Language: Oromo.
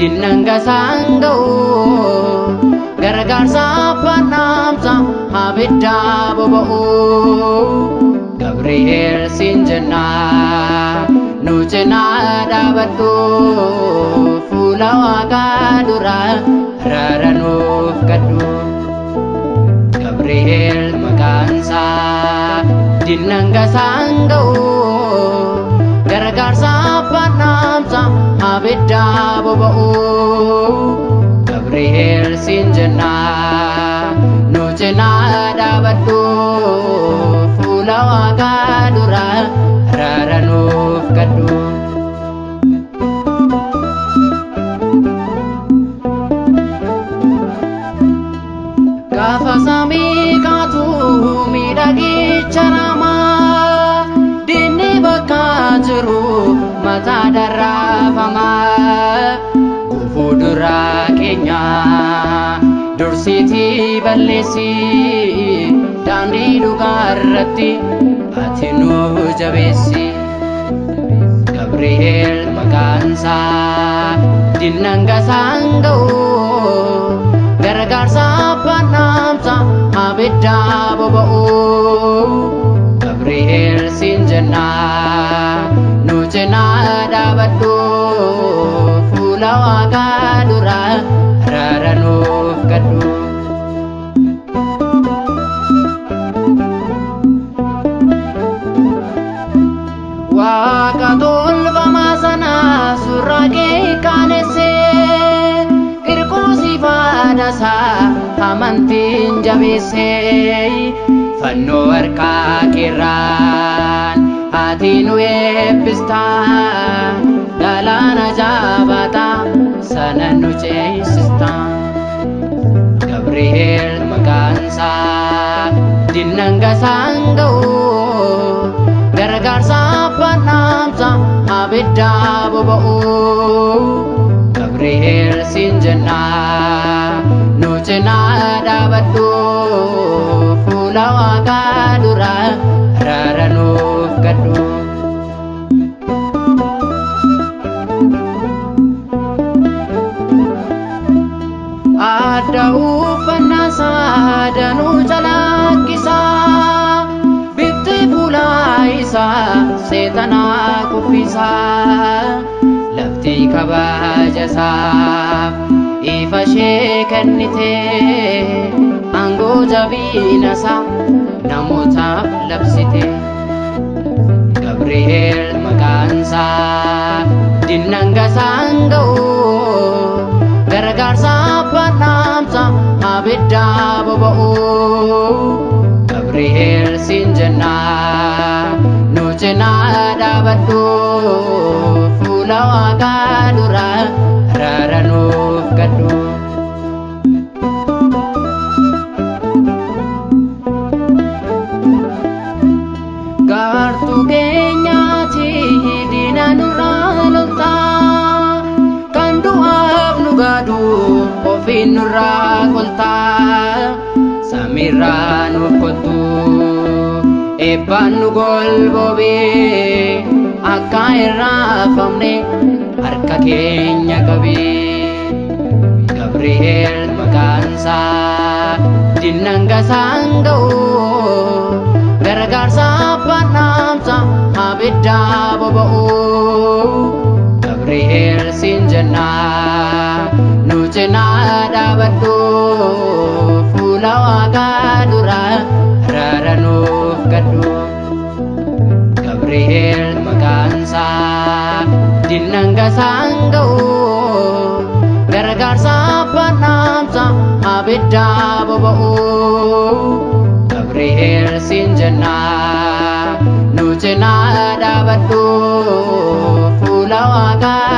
Dinnanga sanga'u gargaarsa abbaan abidda boba'u. Gabri'eel siin jennaa nu cinaa dhaabadhu fuula Waaqaa dura araara nuuf kadhu. Gabri'eel maqaansaa dinnanga sanga'u gargaarsa abbaan abidda boba'u. Gabri'eel siin jennaa nu cinaa dhaabadhu fuula Waaqaa dura araara nuuf kadhu. Gaafa samii kaatu miidhagicha ramaa diinni bakka jiru mataa darraafamaa. Gufuu duraa keenya dursiitii balleessi daandii dhugaa irratti ati nu jabeessi. Gabri'eel maqaansaa dinnanga sanga'u gargaarsa abbaan abidda boba'u. Gabri'eel siin jennaa nu cinaa dhaabadhu fuula Waaqaa dura araara nuuf kadhu. Waaqa tolfamaa sana suuraa kee kaanessee Qirqoosii faadhasaa amantiin jabeessee fannoo harkaa keerraan ati nu eebbistaa galaana jabaataa sana nu ceesistaa. Gabri'eel maqaansaa dinnanga sanga'u gargaarsa abbaan abidda boba'u. Gabri'eel siin jennaa nu cinaa dhaabadhu fuula Waaqaa dura araara nuuf kadhu. Adda uffannaa isaa danuu calaqqisaa bifti fuula isaa seexanaa kuffisaa. Lafti kabaja isaaf ifa ishee kennite aangoo jabina isaa namootaaf labsite. Gabri'eel maqaansaa dinnanga sanga'u gargaarsa abbaan abidda boba'u. Gabri'eel siin jennaa nu cinaa dhaabadhu fuula Waaqaa dura araara nuuf kadhu. Gaartuu keenyaati diina nurraa loltaa kan du'aaf nu gaadu ofiin nurraa qoltaa. Samiirraa nuuf kottu eebbaan nu golboobee akka hin raafamne harka keenya qabee. Gabri'eel maqaansaa dinnanga sanga'u gargaarsa abbaan abidda boba'u. Gabri'eel siin jennaa nu cinaa dhaabadhu fuula Waaqaa dura araara nuuf kadhu. Gabri'eel maqaansaa dinnanga sanga'u gargaarsa abbaan abidda boba'u. Gabri'eel siin jennaa nu cinaa dhaabadhu fuula Waaqaa